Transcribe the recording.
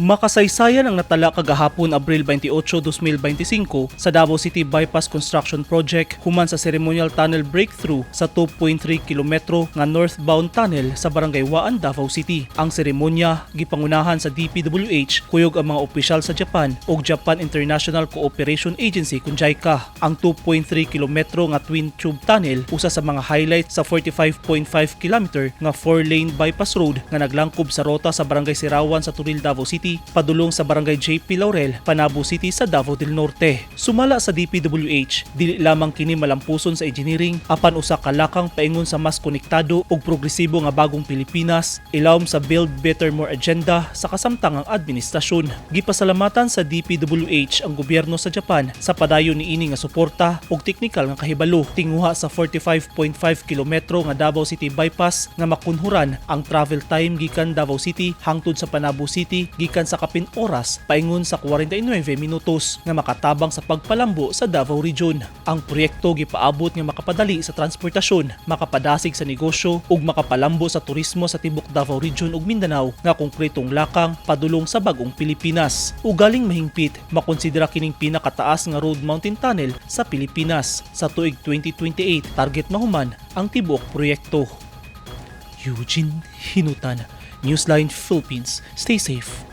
Makasaysayan ang natala kagahapon, Abril 28, 2025, sa Davao City Bypass Construction Project human sa ceremonial tunnel breakthrough sa 2.3 kilometro nga northbound tunnel sa Barangay Waan, Davao City. Ang seremonya gipangunahan sa DPWH kuyog ang mga opisyal sa Japan ug Japan International Cooperation Agency kun JICA. Ang 2.3 kilometro nga twin tube tunnel usa sa mga highlight sa 45.5 kilometer nga 4-lane bypass road nga naglangkob sa rota sa Barangay Sirawan sa Toril, Davao City, padulong sa Barangay JP Laurel, Panabo City sa Davao del Norte. Sumala sa DPWH, dili lamang kini malampuson sa engineering apan usa ka lakang paingon sa mas konektado ug progresibo nga bagong Pilipinas ilawom sa Build Better More agenda sa kasamtangang administrasyon. Gipasalamatan sa DPWH ang gobyerno sa Japan sa padayon niini nga suporta ug teknikal nga kahibalo tinguha sa 45.5 kilometro nga Davao City Bypass nga makunhuran ang travel time gikan Davao City hangtod sa Panabo City gikan sa kapin oras paingon sa 49 minutos nga makatabang sa pagpalambo sa Davao Region. Ang proyekto gipaabot nga makapadali sa transportasyon, makapadasig sa negosyo ug makapalambo sa turismo sa tibok Davao Region ug Mindanao nga konkretong lakang padulong sa bagong Pilipinas. Ugaling mahingpit, makonsidera kining pinakataas nga road mountain tunnel sa Pilipinas. Sa tuig 2028, target mahuman ang tibuok proyekto. Eugene Hinutan, Newsline Philippines. Stay safe.